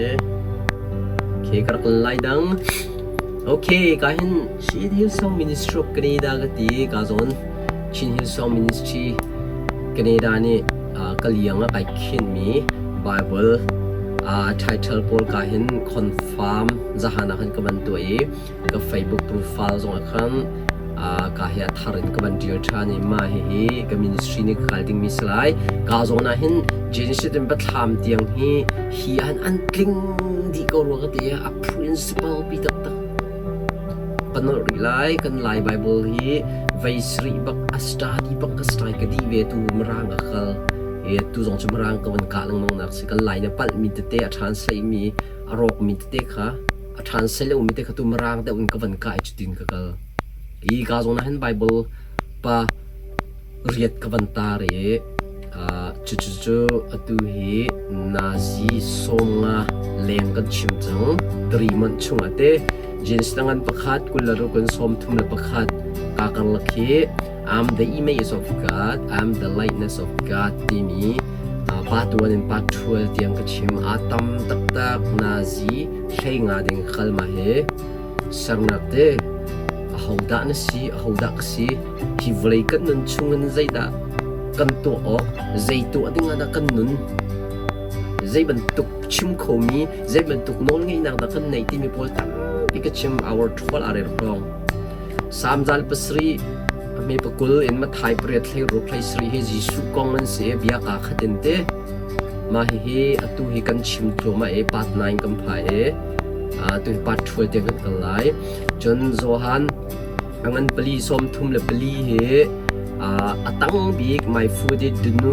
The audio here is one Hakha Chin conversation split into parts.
Okay, ka rak lai dang. Okay, ka hin Chin Hillsong Ministry of Canada ka ti ka zawn Chin Hillsong Ministry Canada nih ka liang ah kai khinmi Bible title pawl ka hin confirm zahan ah khan ka van tuah i ka Facebook profile zong ah khan ka hi a thar in ka van ṭial ṭhan i mah hihi ka ministry nih ka kal dingmi si lai. Ka zawn ah hin Genesis in Biathlam tiang hi hi an an tling dih ko rua ka ti a principle pi taktak ka nolh rih lai. Kan Lai Bible hi vei sarih bak a study bak ka study ka dih ve tu Mirang ka kal i tu zong cu Mirang ka van kah lengmang nak si. Kan Lai na palh mi tete a translate mi a rawk mi tete kha a ṭhan sel mi te kha tu mirang deuh in ka van kai cutin ka kal. Hi ka zawn ah hin Bible pa riat ka van tar i cucu cu atu hi nazi sawmnga leng kan chim cang. 3 month chungah te James langan pakhat 26 in 31 ka karlak hi I'm the image of God, I'm the likeness of God timi pa tuan in pa ṭhual tiang ka chim. A tam taktak nazi hlei nga ding khal ma he sernak te ahodah na si ahodah ka si hi vawlei kan nun chungin zeidah kan tuah awk zei tuah ding ah dah kan nun zei bantuk chim khomi zei bantuk nawl ngeihnak dah kan neih timi pawl tampi ka chim hour 12 a rel hrawng Salm zal pasarih a hme pakul in Matthai pariat 16 17 hi Jesuh kong an si i bia kaa khat in ti. Mah hihi atu hi kan chim thluahmah i part 9 kan phai i atu hi part 12 tiang kan kal lai. Cun Johan a ngan pali sawm thum le pali hi a tang bik my food is to do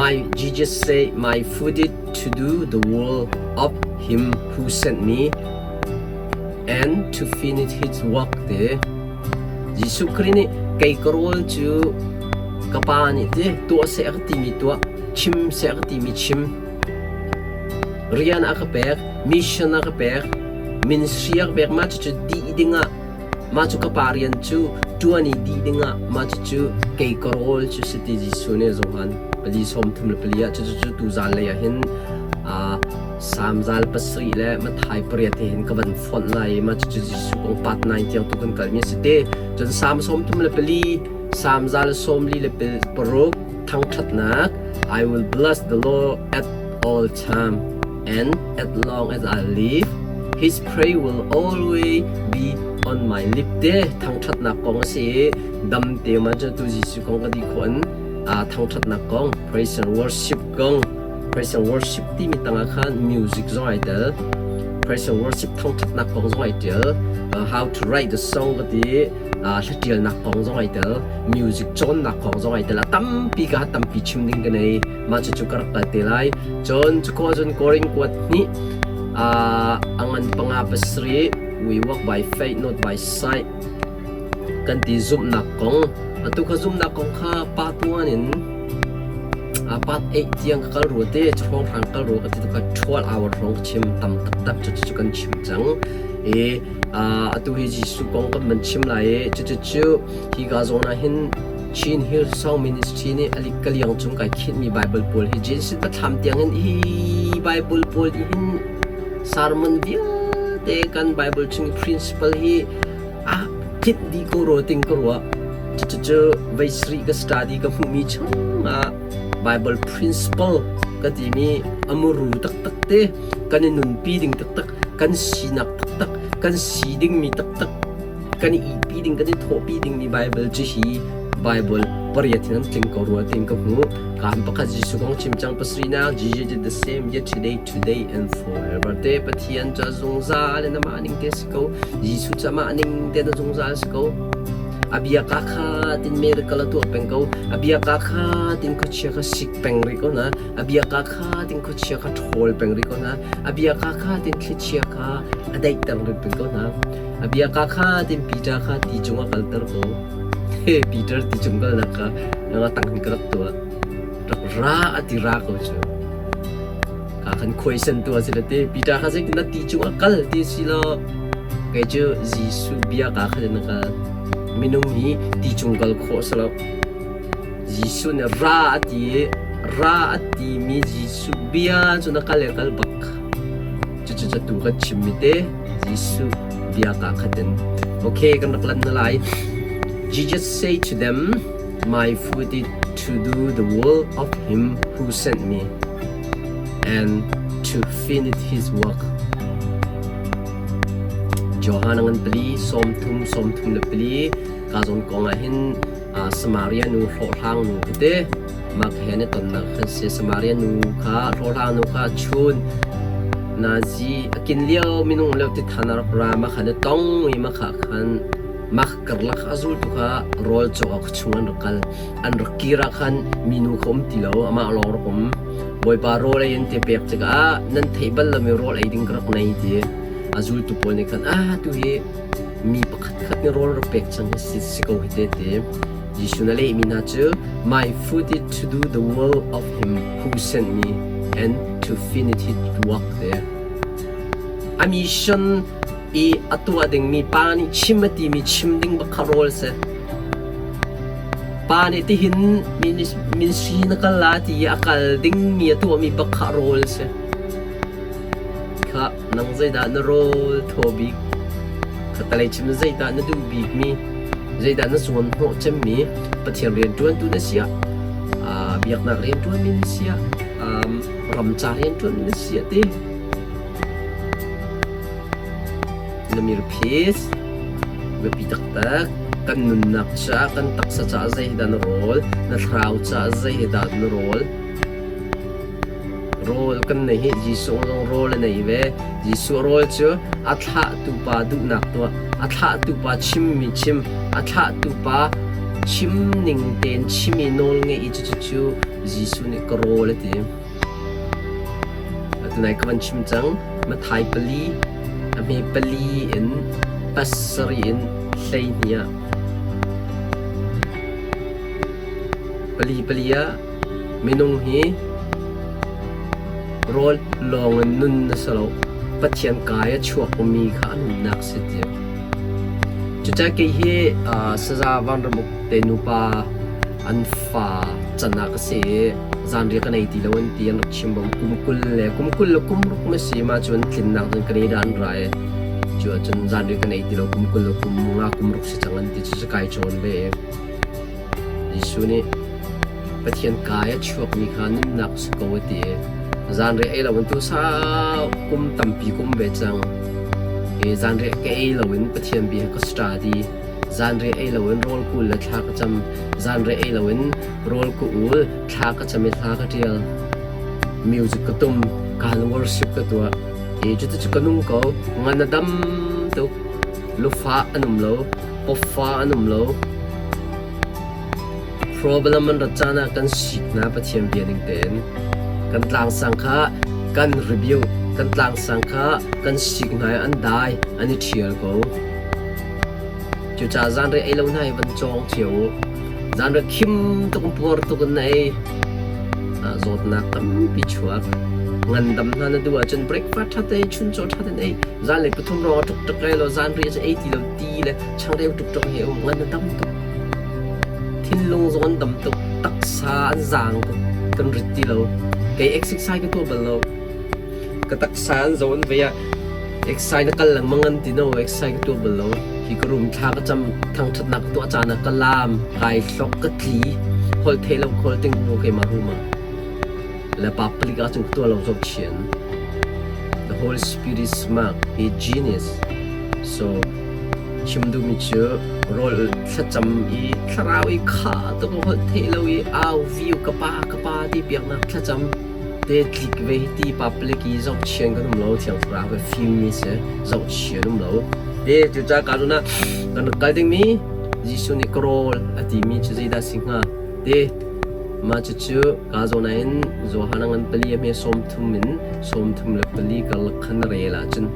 my Jesus say my food is to do the will of him who sent me and to finish his work te. Jesuh Khrih nih kei ka rawl cu ka Pa nih ti tuah seh a ka timi tuah, chim seh a ka timi chim. Rian a ka pek, mission a ka pek, ministry a ka pek, mah cucu dih dingah mah cu ka pa rian cu ṭuan i dih dingah mah cucu kei ka rawl cu si ti Jesuh nih Johan pali sawm thum le pali ah cucu cu tuzan lei ah hin Salm zal pasarih le Matthai pariat he hin ka van fonh lai i mah cucu Jesuh kong part 9 tiang tu kan kalmi a si te. Cun Salm 34, Salm zal sawmli le paruk thangṭhatnak I will bless the Lord at all time and as long as I live his praise will always be on my lip te thangṭhatnak kong a si i dam te ma cu tu Jesuh kong ka dih khawh in thangṭhatnak kong praise and worship kong Praise and worship timi tangah khan music zong ai tel. Praise and worship thangṭhatnak kong zong ai ṭial. How to write the song ka ti hla ṭialnak kong zong ai tel. Music cawnnak kong zong ai tel. A tampi ka tampi chim ding ka nei. Mah cucu ka rak kal te lai. Cun cuko cun Korin kuat hnih a ngan panga pasarih we walk by faith not by sight kan ti zumhnak kong. Atu kha zumhnak kong kha pa tuan in Part 8 tiang ka kal rua te hrawnghrang kal rua ka ti tukah 12 hour hrawng ka chim tam taktak cu cu kan chim cang i atu hi Jesuh kong kan van chim lai i cucu cu hi ka zawn ah hin Chin Hill Song Ministry nih alik ka liang cung kai khinhmi Bible pawl hi Genesis Biathlam tiang in hi Bible pawl hi hin sermon vialte kan Bible chung i principle hi a tlinh dih ko rua ting ka ruah. Cucu vei sarih ka study ka hmuhmi chungah Bible principle ka timi a muru taktak te kan i nunpi ding taktak kan sinak taktak kan si dingmi taktak kan i ihpi ding kan i thawhpi dingmi Bible cu hi Bible pariat hin an tling ko rua tiin ka hmuh. Kaan pakhat Jesuh kong chim cang pasarihnak Jesus did the same yesterday, today and forever te Pathian cu a zungzal in amah ning te si ko. Jesuh cu amah ning te na zungzal si ko. A bia ka kha tin miracle a tuah peng ko. A bia ka kha tin khuachia kha sik peng rih ko na. A bia ka kha tin khuachia kha ṭhawl peng rih ko na. A bia ka kha tin thlichia kha a daihter rih peng ko na. A bia ka kha tin Peter kha ti cung a kalter ko. He Peter ti cung kalnak kha nga tang hin ka rak tuah. Rak ra a ti ra ko cu. Ka kan khuaisen tu a si le te Peter kha zeitin dah ti cung a kal ti si lo kei cu Jesuh bia ka khan in a kal minung hi ti cung kal khawh si lo Jesuh nih ra a ti i ra a timi Jesuh bia cu na kal le kal bak. Cucu tu kan chimmi te Jesuh bia ka khat in. Okay, kan rak lan na lai. Jesus say to them, My food is to do the will of him who sent me and to finish his work. Johan ngan pali 30 34 ka zawn kong ah hin Samaria nu hlawhhlang nu tete mah he na tonnak khan si. Samaria nu kha hlawhhlang nu kha chun nazi a kin lio minung lio ti than a rak ra ma kha na tong i ma kha khan mah karlak a zultu kha rawl cawk ah chung an rak kal an rak kir ah khan minu kha um ti lo, amah lawng rak um. Bawipa rawl ei an ti pek tikah nan theih bal lomi rawl ei ding ka rak nei ti a zultu pawl nih khan ah tu hi mi pakhat khat nih rawl rak pek cang hi si ko hi te ti. Jesuh na lehmi hna cu, My food is to do the will of him who sent me and to finish his work te. A mission i a tuah dingmi pa nih chim a timi chim ding bak kha rawl si. Pa nih tihin ministry na kal la ti i a kal dingmi a tuahmi bak kha rawl si. Kha nang zeidah na rawl thaw bik? Khatalei chim na zeidah na duh bikmi? Zeidah na zuan hnawh cemmi? Pathian rianṭuantu na si ah, biaknak rianṭuanmi na si ah, ramca rianṭuanmi na si ah ti. Na mirphis biapi taktak kan nunnak caah kan taksa caah zei hi dah na rawl, na thlarau caah zei hi dah na rawl? Rawl kan nei hi Jesuh zong rawl a nei ve. Jesuh rawl cu a thlahtu pa duhnak tuah, a thlahtu pa chimmi chim, a thlahtu pa chim ning tein chim i nawl ngeih i cucu cu Jesuh nih ka rawl a ti. Tunai ka van chim cang, Mathai 4, a hme 4 in 7 in 12 ah 4 4 ah Minung hi rawl lawng in nun a si lo. Pathian kai a chuakmi kha a nunnak si ti. Cucaah kei hi saza Vanramuk te nupa an fa can ah ka si i zanriah ka nei ti lo an ti an rak chim bang kum 20 le kum 20 le kum ruk na si ma cun tlinnak cun Canada an ra i cu ahcun zanriah ka nei ti lo kum 20 le kum nga kum ruk si cang an ti cu kai cawn ve. Jesuh nih Pathian kai a chuakmi kha nunnak a si ko a ti i zanriah ei loin tu sau kum tampi ka um ve cang. I zanriah ka ei loin Pathian bia ka study. Zanriah ei loin rawl kul le thla ka cam. Zanriah ei loin rawl ka ul, thla ka cam i hla ka ṭial. Music ka tum, kaan worship ka tuah. I cuticu ka nung ko. Ngan a dam tuk. Lufa an um lo. Pawfa an um lo. Problem an rat caan ah kan sik hna Pathian bia ning tein. Kan tlangsang kha kan review, kan tlangsang kha kan sik hna i an dai, an i ṭhial ko. Cucaah zanriah ei lo hna hi van cawng cio u. Zanriah khim tuk puar tuk in na ei. Zawtnak tampi chuak. Ngandam hna na duh ahcun breakfast ṭha te chuncaw ṭha tein ei. Zanlei pathum rawng ah ṭukṭuk ei law zanriah cu ei ti lo ti le changreu ṭukṭuk hi um ngan na dam tuk. Thinlung zong an dam tuk. Taksa an zaang tuk. Kan rit ti lo. Kei exercise ka tuah bal lo. Ka taksa an zo an vei ah exercise na kal lengmang an ti no. Exercise ka tuah bal lo. Hi ka room thla ka cam thangṭhatnak ka tuah caan ah ka laam, kai hlok, ka tli. Holh theih lo khawl ting bu keimah room ah. Le pa palik ah cun ka tuah lo zoh chian. The Holy Spirit is smart. He genius. So chim duhmi cu rawl thlacam i thlarau i kha tuk holh theih lo i au viu ka pa ka pa ti piaknak thlacam te tlik ve hi ti public i zohchian kan um lo. Thiang thlarau he fimmi si zohchian um lo te cucaah ka zun ah kan rak kal dingmi Jesuh nih ka rawl a timi cu zeidah si hnga te mah cucu ka zawn ah hin Johan a ngan 4 a hme 30 in 34 karlak khan na rel ahcun.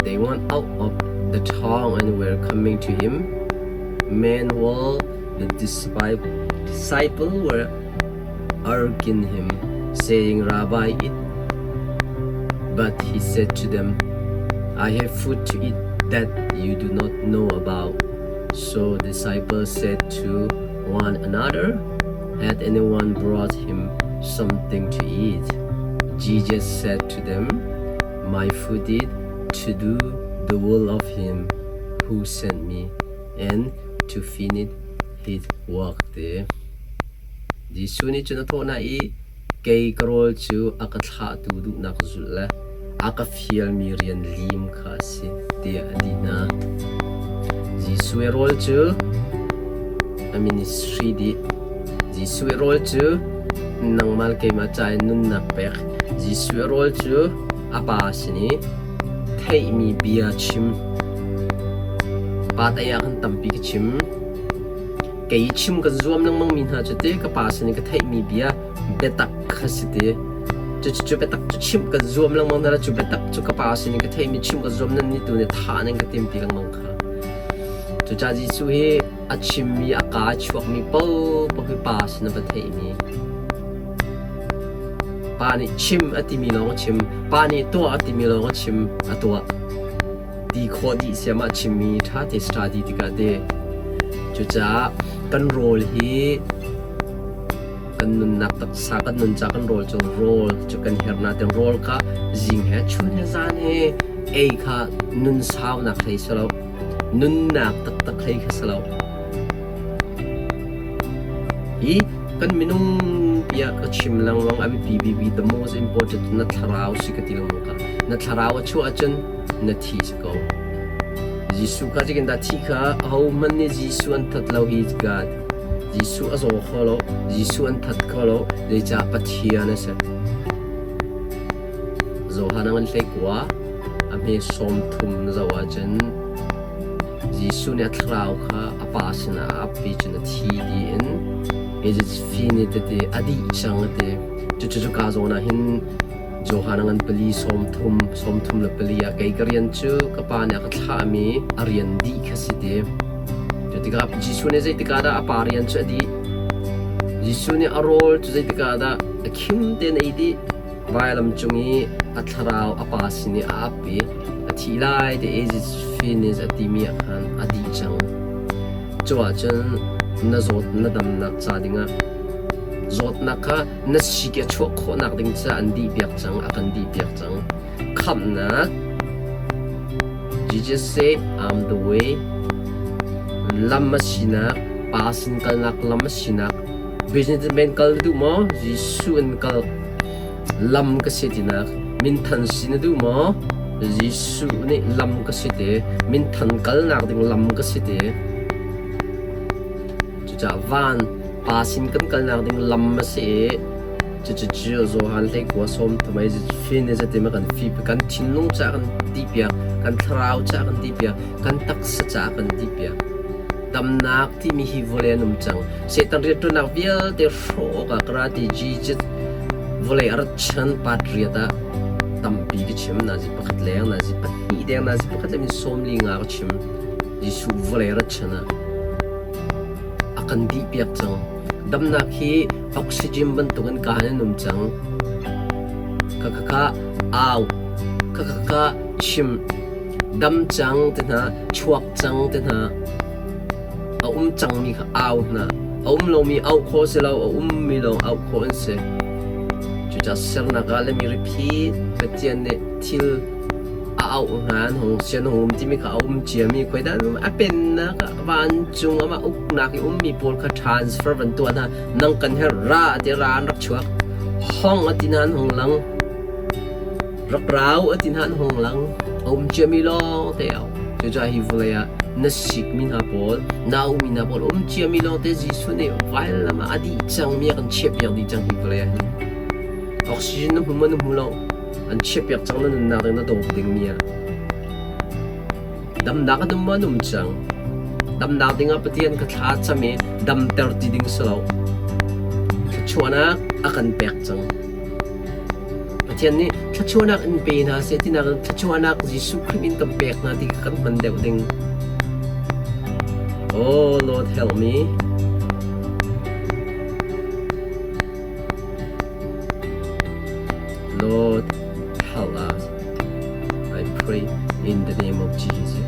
They went out of the town and were coming to him. Meanwhile, the disciples were urging him, saying, Rabbi, eat. But he said to them, I have food to eat that you do not know about. So the disciples said to one another, Had anyone brought him something to eat? Jesus said to them, My food is to do the will of him who sent me and to finish his work ti. Jesuh nih cun a thawh hna i, Kei ka rawl cu a ka thlahtu duhnak zulh le a ka fialmi rian lim kha a si, tiah a ti hna. Jesuh i rawl cu a ministry dih. Jesuh i rawl cu nangmah le keimah ca in nunnak pek. Jesuh i rawl cu a Pa sin i theihmi bia chim. Pa tei ah khan tampi ka chim. Kei chim kan zuam lengmangmi hna cu ti ka pa sin in ka theihmi bia biatak kha si ti. Cucu biatak cu chimh kan zuam lengmang hna cu biatak cu ka pa sin in ka theihmi chimh ka zuam nan nih tu nih thah nan ka tim ti lengmang kha. Cucaah Jesuh hi a chimmi a kaa chuakmi paohpaoh hi pa sin a va theihmi. Pa nih chim a timi lawng a chim, pa nih tuah a timi lawng a chim, a tuah. Ti khawh dih siam ah chimmi ṭha te study tikah te cucaah kan rawl hi kan nunnak taksa kan nun ca kan rawl cu rawl cu kan hernak te rawl kha zing he chun he zan he ei kha nun saunak hlei si lo nunnak taktak hlei kha si lo hi kan minung tiah ka chim lengmang a biapi bik the most important na thlarau si ka ti lengmang ka na thlarau a chuah ahcun na thi si ko. Jesuh kha zeitin dah thi kha ahohmanh nih Jesuh an that lo hi God. Jesuh a zaw kho lo, Jesuh an that kho lo, zeicah Pathian a si. Johan a ngan hlei kua, a hme 30 na zoh ahcun Jesuh nih a thlarau kha a pa sinah a ap i cun a thi tiin it is finished a ti, a dih cang a ti. Cucu cuka zawn ah hin Johan a ngan pali 30, 34 ah kei ka rian cu ka pa nih a ka thlahmi a rian dih kha si ti. Cu tikah Jesuh nih zeitikah dah a pa rian cu a dih? Jesuh nih a rawl cu zeitikah dah a khim tein a ei dih? Vailam cung i a thlarau a pa sin i a ap i a thi lai ti i finis a timi ah khan a dih cang. Cu ahcun na zawt na damnak ca dingah zawtnak kha na sik a chuah khawhnak ding caah an dihpiak cang, a kan dihpiak cang. Khamhnak Jesus said, I'm the way. Lam a sinak, pa sin kalnak lam a sinak. Businessman kal na duh maw? Jesuh in kal. Lam ka si tinak. Minthan si na duh maw? Jesuh nih lam ka si te. Minthan kalnak ding lam ka si te. Cucaah van pa sin kan kalnak ding lam a si i cucu Johan hleikua 30 ai fin i zetim a kan fip kan thinlung caah kan tipiak kan thlarau caah kan tipiak kan taksa caah kan tipiak damnak timi hi vawlei an um cang Satan rianṭuannak vialte hrawh awkah ka ra ti Jesus vawlei a rat chan patriot ah tampi ka chim nazi pakhat leng nazi pahnih deng nazi pakhat le min 45 ka chim Jesuh vawlei a rat chan ah a kan dihpiak cang. Damnak hi oxygen bantukin kaan in um cang. Khakha au, khakha chim, dam cang te hna, chuak cang te hna, a um cangmi kha au hna. A um lomi auh khawh si lo, a ummi lawng auh khawh an si. Cucaah sernak ah le mi repeat Pathian nih thil a auh hna an hung sian hung um timi kha a um ciami khoi dah a pennak ah vancung amah uknak i ummi pawl kha transfer van tuah hna nang kan her ra ti ra an rak chuak hong a ti hna an hung lang rak rau a ti hna an hung lang a um ciami lawng te au cucaah hi vawlei ah na sikmi hna pawl na umi hna pawl um ciami lawng te Jesuh nih vailam ah a dih cangmi a kan chiahpiak dih cang hi vawlei ah hin oxygen na hmu maw na hmu lo An chiahpiak cang na nunnak ding na dawp dingmi ah. Damnak an um maw an um cang. Damnak dingah Pathian ka thla cam i damter ti ding si lo. Thluachuahnak a kan pek cang. Pathian nih thluachuahnak in pe hna seh tinak in thluachuahnak Jesuh Khrih in kan pek hna ti kan hman deuh ding. Oh Lord help me. Lord, help us. I pray in the name of Jesus.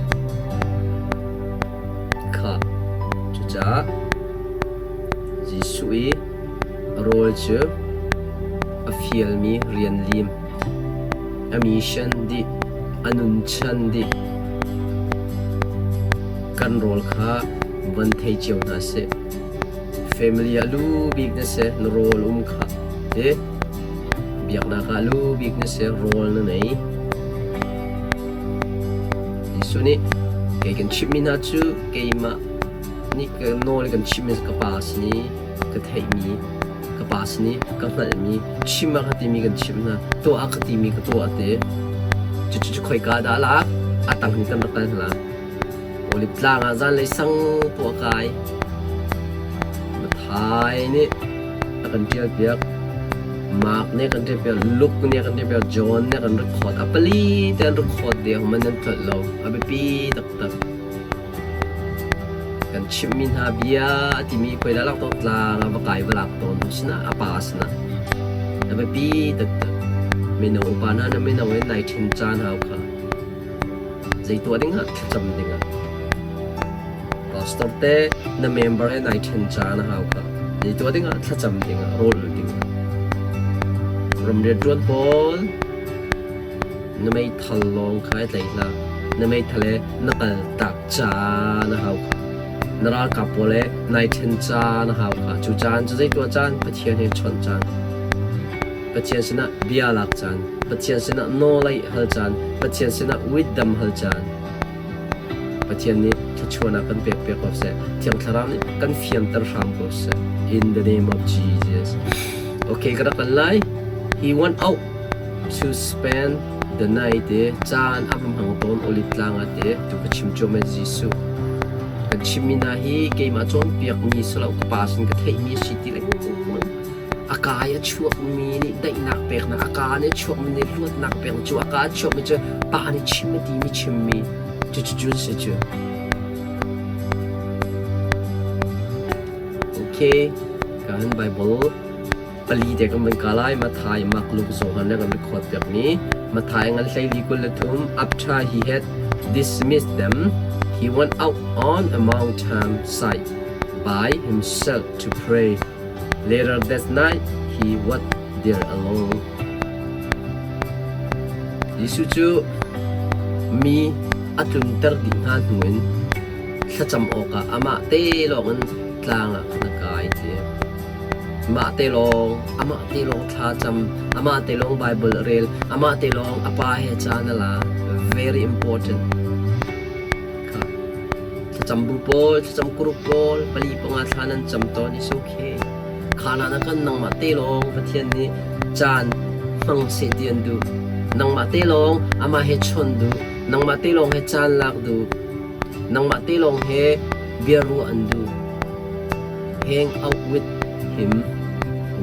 Kha cucaah Jesuh i rawl cu a fialmi rian lim, a mission dih, a nunchan dih. Kan rawl kha van thei cio hna seh. Family ah lu bik na si, na rawl um kha. Ti biaknak ah lu bik na si, rawl na nei. Jesuh nih kei kan chimhmi hna cu keimah nih ka nawl kan chimhmi ka Pa sin i ka theihmi, ka Pa sin i ka hngalhmi, chim a ka timi kan chimh hna, tuah a ka timi ka tuah te. Cucu khoika dah lak? A tang hin kan rak kal hna. Oliv tlang ah zanlei sang tuah kai. Mathai nih a kan ṭialpiak. Mark nih a kan ṭialpiak. Luke nih a kan ṭialpiak. John nih a kan record. A pali te an record deng man nan tlolh lo. A biapi taktak. Kan chimhmi hna bia a timi khuai dah lak tawn tlang ah va kai va lak tawn sinah a pa sinah. A biapi taktak. Mino upa hna na mino in nai ṭhen caan hau kha. Zei tuah dingah thlacam dingah. Pastor te na member he nai ṭhen caan a hau kha. Zei tuah dingah thlacam dingah rawl ul dingah. Ramrian ṭuan pawl na meithal lawng kha i tlai hlah. Na meithal he na kal tak caan a hau kha. Na ralkap pawl he nai ṭhen caan a hau kha. Cu caan cu zei tuah caan? Pathian he chawnh caan. Pathian sinah bia lak caan, Pathian sinah nawlei hal caan, Pathian sinah wisdom hal caan. Pathian nih thluachuahnak kan pek piak ko seh. Thiang Thlarau nih kan fianter hram ko seh. In the name of Jesus. Okay, ka rak kan lai. He went out to spend the night te caan a va hmang tawn Olive tlang ah te tu ka chim cuam Jesuh. Kan chimmi hna hi keimah cawnpiakmi si lo ka pa sin ka theihmi si ti lengmang. A kaa i a chuakmi nih daihnak peknak, a kaa nih a chuakmi nih luatnak peknak, cu a kaa a chuakmi cu pa nih chim a timi chimmi cucu cu si cu. Okay, kan Bible pali te kan van ka lai Mathai, Mark, Luke, Johan le kan record piakmi Mathai ngan hleili 23 after he had dismissed them he went out on a mountain side by himself to pray Later that night, he was there alone. Jesuh cu mi a tlunter dih hna hnu in thlacam awkah amah te lawng in tlang ah khan a kai ti. Amah te lawng, amah te lawng thlacam, amah te lawng Bible a rel, amah te lawng a pa he caan a la. Very important. Thlacam bu pawl, thlacam group pawl, pali panga thla nan cam tawn is okay. Kha hlan ah khan nangmah te lawng Pathian nih caan hmang seh ti an duh. Nangmah te lawng amah he chawnh duh. Nangmah te lawng he caan lak duh. Nangmah te lawng he bia ruah an duh. Hang out with him,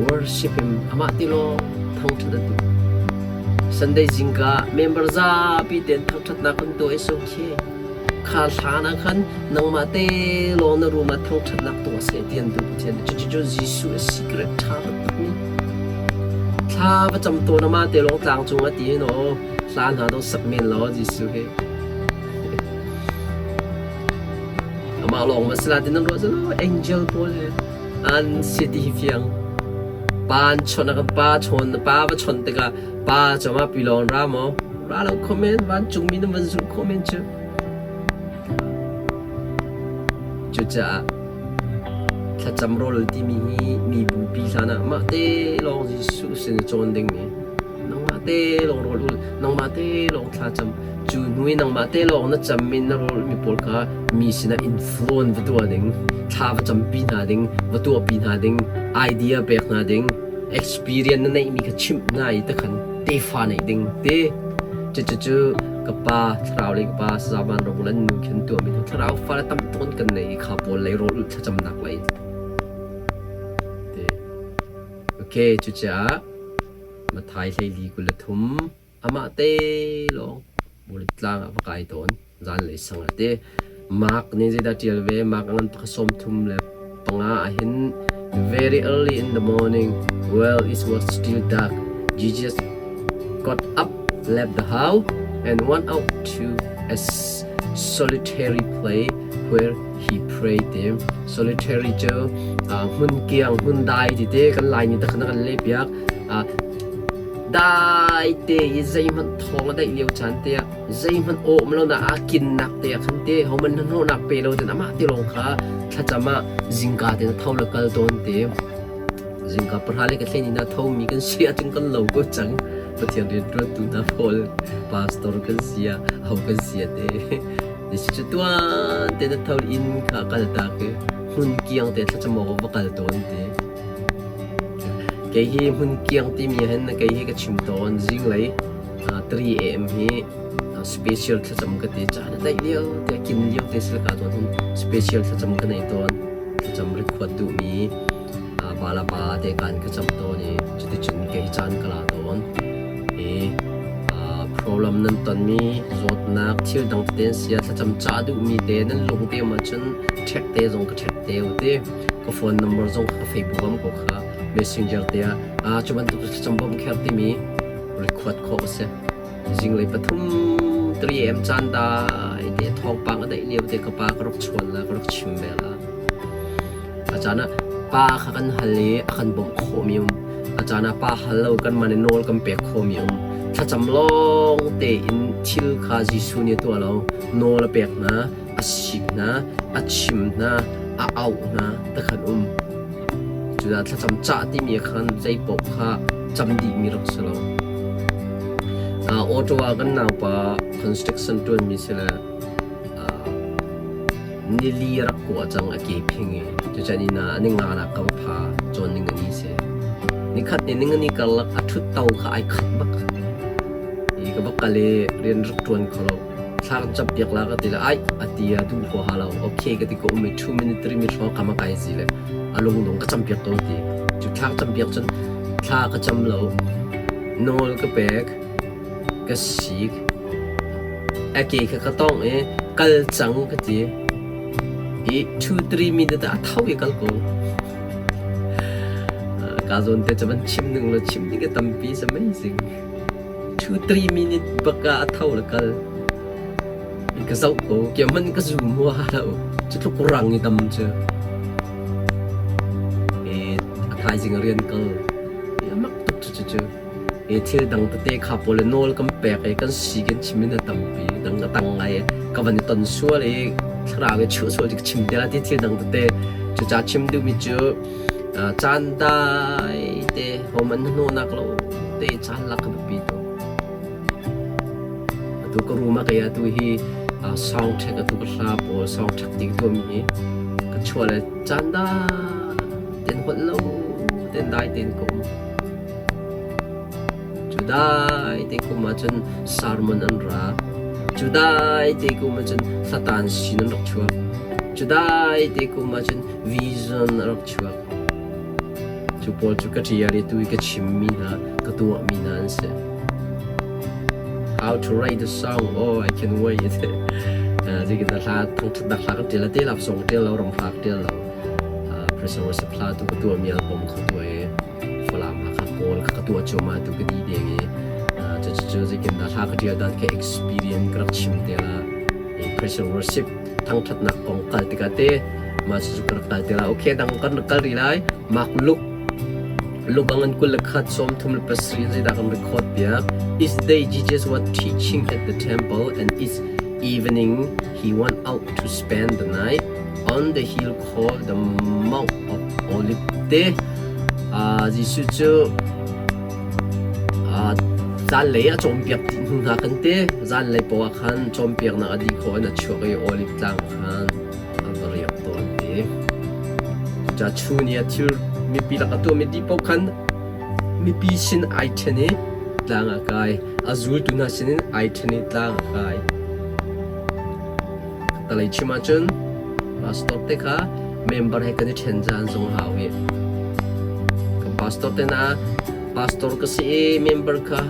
worship him, amah te lawng thangṭhat a duh. Sunday zingka member zapi tein thangṭhatnak kan tuah is okay. Kha hlan ah khan nangmah te lawng na room ah thangṭhatnak tuah seh ti an duh Pathian nih. Cucu Jesuh a secret ṭha taktakmi. Thla va cam tawn amah te lawng tlang cung ah ti hin aw hla hna dong sak men law Jesuh hi. Amah lawng ma sila ti nan ruah cu angel pawl he an si ti hi fiang. Pa an chawnh ah pa chawn pa va chawnh tikah Pa cungah pilawng ra maw? Ra lo kho men, vancungmi na van zulh khawh men cu. Cucaah thlacam rawl timi hi mi bupi hlan ah mah te lawng Jesuh sin i cawn dingmi nangmah te lawng rawl ul nangmah te lawng thlacam cu hnu i nangmah te lawng na cammi na rawl mi pawl kha mi sinah influence va tuah ding thla va campi hna ding va tuahpi hna ding idea pek hna ding experience na neihmi kha chimh hna i takhan tefa neih ding te cucu ka pa thlarau lei ka pa sazaman rong lan nu khin tuahmi cu thlarau fale tam tuk kan nei i kha pawl lei rawl thlacamnak lei te okay cucaah Mathai hleili 23 amah te lawng Burit tlang ah va kai tawn zanlei sang ah te Mark nih zeidah ṭial ve Mark a ngan pakhat 35 ah hin very early in the morning while it was still dark Jesus got up left the house and went out to a solitary place where he prayed te solitary cu hmun kiang hmun dai ti te kan lai ni takhan kan leh piak. Dai te i zeihmanh thawng a daih lio caan te ah zeihmanh aw um lo na aa kinnak te ah khan te homan hnahnawhnak pe lo ten amah te lawng kha thlacam ah zingka te na tho le kal tawn te. Zingka pahra le ka thlen in a thomi kan si ahcun kan lo ko cang. Pathian rianṭuantu hna pawl pastor kan si ah ho kan si ah te. Jesuh cu tuan te na tho inn kha kal tak i hmun kiang te thlacam awk va kal tawn te. Kei hi hmun kiang timi hin kei hi ka chim tawn zinglei 3 a.m. hi special thlacam ka ti caan a daih lio te kin lio te silka tawn hin special thlacam ka nei tawn thlacam rikhuat duhmi Palapa te kan ka cam tawn i cuticun kei caan ka la tawn. I problem nan tonmi zawtnak thil dang tete an si ah thlacam ca duhmi te nan lung te um ahcun check te zong ka check te u ti. Ka phone number zong ka Facebook am ko kha messenger te ah cu bantuk thlacam bawmh kher timi record khawh a si. Zinglei pathum 3 am caan dai te thawngpang a daih lio te ka pa ka rak chawn la ka rak chim ve la. A caan ah pa kha kan hal i a kan bawmh khawhmi um. A caan ah pa hal lo kanmah nih nawl kan pek khawhmi um. Thlacam lawng tein thil kha Jesuh nih a tuah lo. Nawl a pek hna, a sik hna, a chim hna, a auh hna ti khan um. Cucaah thlacam cah timi khan zeipaoh kha cam dihmi rak si lo. Ottawa kan naupa construction ṭuanmi si le Nili a rak kua cang a ke phing i cucan inn ah ni nganak ka va pha cawn ning ani si. Nikhat ni ning ani karlak a ṭhut to kha ai khat bak. I ka va kal i rian rak ṭuan kho lo. Thla kan cap piak la ka ti le ai a ti a duh huaha lo. Okay ka ti ko um i 2 minute 3 minute hrawng kam a kai zi le a lungdong ka cam piak ko ti. Cu thla ka cam piak cun thla ka cam lo. Nawl ka pek. Ka sik. A ke kha ka tawngh i kal cang ka ti. I 2-3 minute ah a tho i kal ko. Ka zawn te cu van chim ning law chim ding a tampi. It's amazing. 2-3 minute bak ah a tho le kal. Ka zoh ko. Kia hmanh ka zum hua lo. Cu tluk rang i dam cu. I a thaizing a rian kal. A mak tuk cu cu cu. Hi thil dang tete kha pawl le nawl kan pek i kan si kan chim in a tampi dang a tang ngai i ka van i ton sual i thlarau i chuah sual ti ka chim te la ti thil dang tete cuca chim duhmi cu caan dai te homan hnawhnak lo te caan lak ka biapi tuk atu ka room ah kei atu hi soundtrack atu ka hla pawl soundtrack ti ka tuahmi hi ka chuah le caan dai ten holh lo ten dai ten ka um Cu dai te kum ahcun sermon an ra. Cu dai te kum ahcun Satan sin an rak chuak. Cu dai te kum ahcun vision a rak chuak. Cu pawl cu ka ṭial i tu i ka chimmi hna, ka tuahmi hna an si. How to write the song? Oh, I can wait. Zeitin hla thangṭhatnak hla ka ṭial te lap song ṭial lo, ram hla ka ṭial lo. Pressure worship hla tu ka tuahmi album kha tuah i Falam Hakha Kawl kha ka tuah cuahmah tu ka di deng i cucu zeitindah hla ka ṭial dan ka experience ka rak chim te la i Christian worship thangṭhatnak kong kal tikah te mah cucu ka rak kal te la okay dang kan rak kal rih lai Mark Luke Luke ang an 21 37 zeidah kan record piak Each day Jesus was teaching at the temple and each evening he went out to spend the night on the hill called the Mount of Olive te Jesuh cu zanlei a cawnpiak dih hnu hna khan te zanlei paoh ah khan cawnpiaknak a dih khawh in a chuak i Olive tlang khan a va riak tawn te. Cucaah chun i a thil mipi lak a tuahmi dih paoh khan mipi sin ai ṭhen i tlang ah kai. A zultu hna sinin ai ṭhen i tlang a kai. Talei chim ahcun pastor te kha member he kan i ṭhen zan zong hau i kan pastor te na pastor ka si i member kha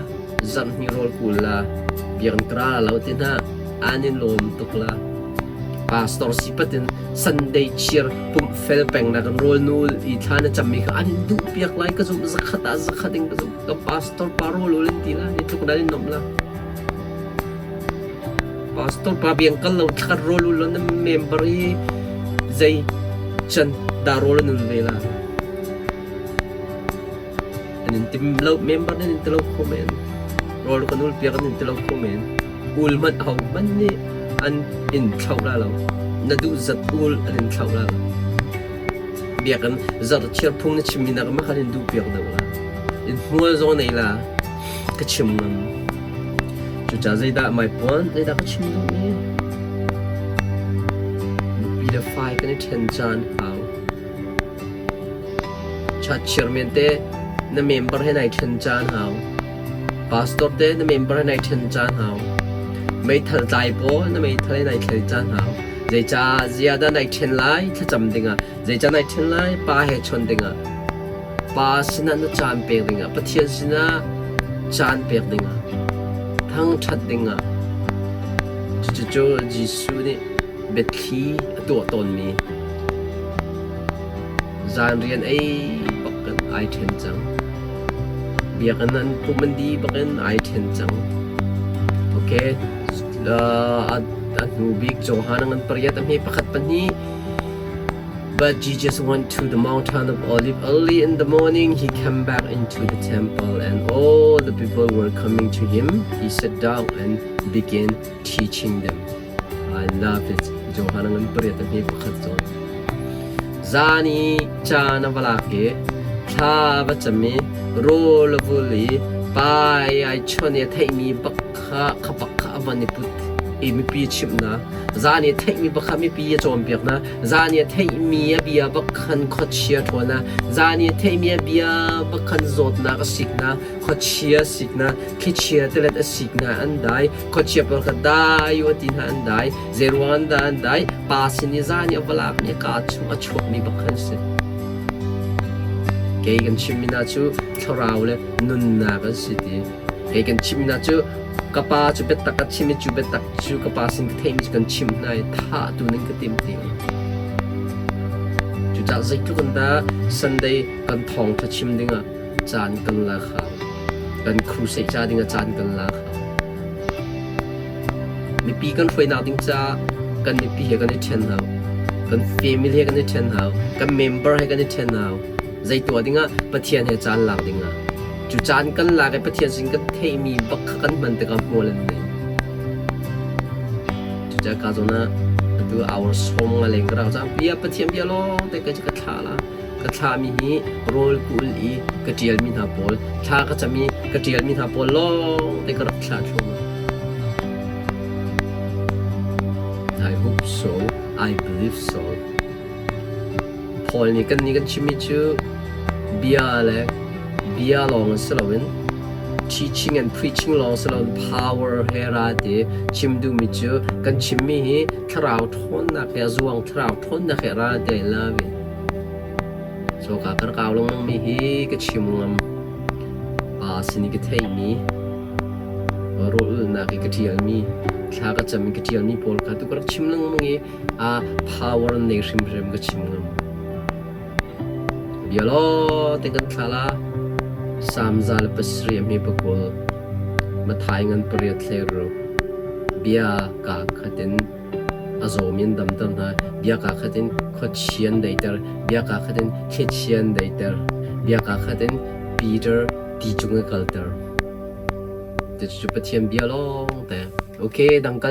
zarhni rawl kul la biakinn ka ra lo ti hna an in lawm tuk la pastor si patin Sunday cheer pumh fel peng na kan rawl nul i thla na cammi kha an in duh piak lai ka zumh zakhat ah zakhat in ka zumh ka pastor pa rawl ul in ti la ni tluk dan in nom la Pastor pa biang kal lo thla rawl u law na member i zei can dah rawl an ul ve la. An in tim lo, member nan in ti lo kho men. Rawl kan ul piak an in ti lo kho men. Ul hmanh ho hmanh nih an in thlauh la lo. Na duh zat ul an in thlauh la lo. Biakinn zarhchiar phung na chimmi nak ma khan in duh piak deuh la. In hmual zong nei la. Ka chim ngam. Cucaah zeidah mai puan, zeidah ka chim duhmi? Nupi le fai kan i ṭhen caan hau. Chatchir men te na member he nai ṭhen caan hau. Pastor te na member he nai ṭhen caan hau. Meithal tlai pawl na meithal he nai thlai caan hau. Zeicah ziadah nai ṭhen lai thlacam dingah, zeicah nai ṭhen lai pa he chon dingah. Pa sinah na caan pek dingah, Pathian sinah caan pek dingah, thangṭhat dingah. Cucu Jesuh nih biathli a tuah tawnmi zan rian ei bak in ai ṭhen cang. Biakinn an pumh an dih bak in ai ṭhen cang. Okay, a hnu bik Johan a ngan pariat a hme pakhat pahnih. But Jesus went to the mountain of Olive early in the morning. He came back into the temple, and all the people were coming to him. He sat down and began teaching them. I love it. Johan ngan pariat a hme pakhat zawn. Zan i caan a va lak i thla va cam i rawl a vul i pai ai chon i a theihmi bak kha kha bak kha a van i put i mipi a chimh hna. Zan i a theihmi bak kha mipi a cawnpiak hna. Zan i a theihmi a bia bak khan khuachia ṭhawn a zan i a theihmi a bia bak khan zawtnak a sik hna, khuachia a sik hna, thlichia tilet a sik hna an dai, khuachia pawl kha dai u a ti hna an dai, zeiruang an dah an dai, pa sin i zan i a va lakmi a kaa chung a chuakmi bak khan si. Kei kan chimmi hna cu thlarau le nunnak an si ti. Kei kan chimmi hna cu ka pa cu biatak a chim i cu biatak cu ka pa sin ka theihmi cu kan chimh hna i thah tu nan ka tim ti. Cucaah zeitluk in dah Sunday kan thawngṭha chim dingah caan kan lak hau. Kan crusade ca dingah caan kan lak hau. Mipi kan hruainak ding caah kan mipi he kan i ṭhen hau. Kan family he kan i ṭhen hau. Kan member he kan i ṭhen hau. Zei tuah dingah Pathian he caan lak dingah. Cu caan kan lak i Pathian sin kan theihmi bak kha kan hman tikah hmual an nei. Cucaah ka zawn ah atu hour sawm nga leng ka rak cang. Bia Pathian bia lawng te ka ka thlah la. Ka thlahmi hi rawl ka ul i ka ṭialmi hna pawl, thla ka cam i ka ṭialmi hna pawl lawng te ka rak thlah thluahmah. I hope so. I believe so. Paul nih kannih kan chimmi cu bia le bia lawng si loin teaching and preaching lawng si loin power he ra ti chim duhmi cu kan chimmi hi thlarau ṭhawnnak he a zuang thlarau ṭhawnnak he ra ti I love it. So ka kar kau lengmang mi hi ka chim ngam. Pa sin i ka theihmi rawl ulhnak i ka ṭialmi thla ka cam i ka ṭialmi pawl kha tu ka rak chim lengmang i a power nei hrimhrim ka chim ngam. Bia law te kan thla la Sam 107 a hme pakul Mathai ngan pariat hlei ruk bia ka khatin a zawmi an damter hna bia kaa khat in khuachia an daiter bia kaa khat in thlichia an daiter bia kaa khat in Peter ti cung i kalter. Cucu Pathian bia lawng te. Okay, dang kal.